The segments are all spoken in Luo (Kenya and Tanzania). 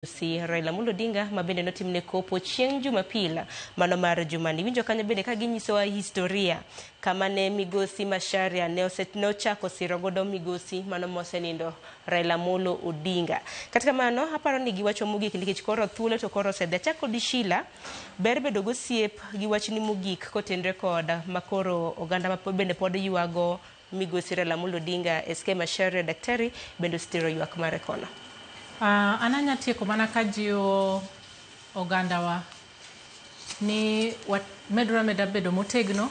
Migosi Raila Amolo Odinga ma bende notimne kopo chieng' Jumapil mano mar jumani. Iwinjo kanyo bende ka ginyisowa historia kama ne Migosi Macharia ne nochako siro godo Migosi mano mosenindo Raila Amolo Odinga. Kata kamano aparo ni giwacho mogik nikech koro thuolo to koro osedhi. Achak kod Sheila, ber bedo gosiep gi wachni mogik kotenre kod makoro oganda ma bende pod ywago Migosi Raila Amolo Odinga, SK Macharia daktari bende osetero ywak mare kono. An anya tieko mana kajiwo ogandawa ni wamedre ameda bedo motegno,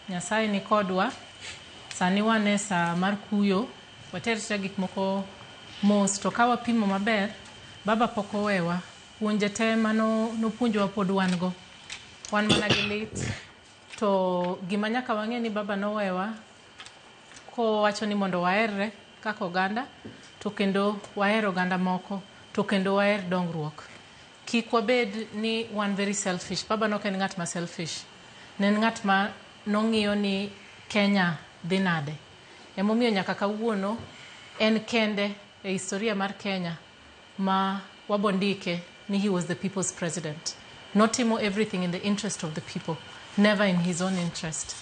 Nyasaye ni kodwa. Sani wan e saa mar kuyo, water atera gik moko mos to ka wapimo maber, baba pok owewa. Puonje te mano nopuonjowa pod wan go. Wan mana gi lit to gima nyaka wang'e ni baba nowewa kowacho ni mondo waherre kaka oganda to kendo waher oganda moko to kendo waher dongruok. Kik wabed ni wan very selfish. Baba ne ok en ng'at ma selfish. Ne en ng'at ma nong'iyo ni Kenya dhi nade. Emomiyo nyaka kawuono en kende e historia mar Kenya ma wabondike ni he was the people's president. Notimo everything in the interest of the people, never in his own interest.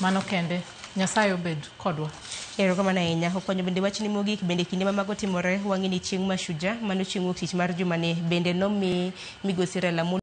Mano kende, Nyasaye obed kodwa. Erokamano ahinya. Okonyo bende wachni mogik bende kinde ma mago timore wang'e ni chieng' Mashujaa mano chieng' wuok tich mar jumani bende nomi Migosi Raila Amolo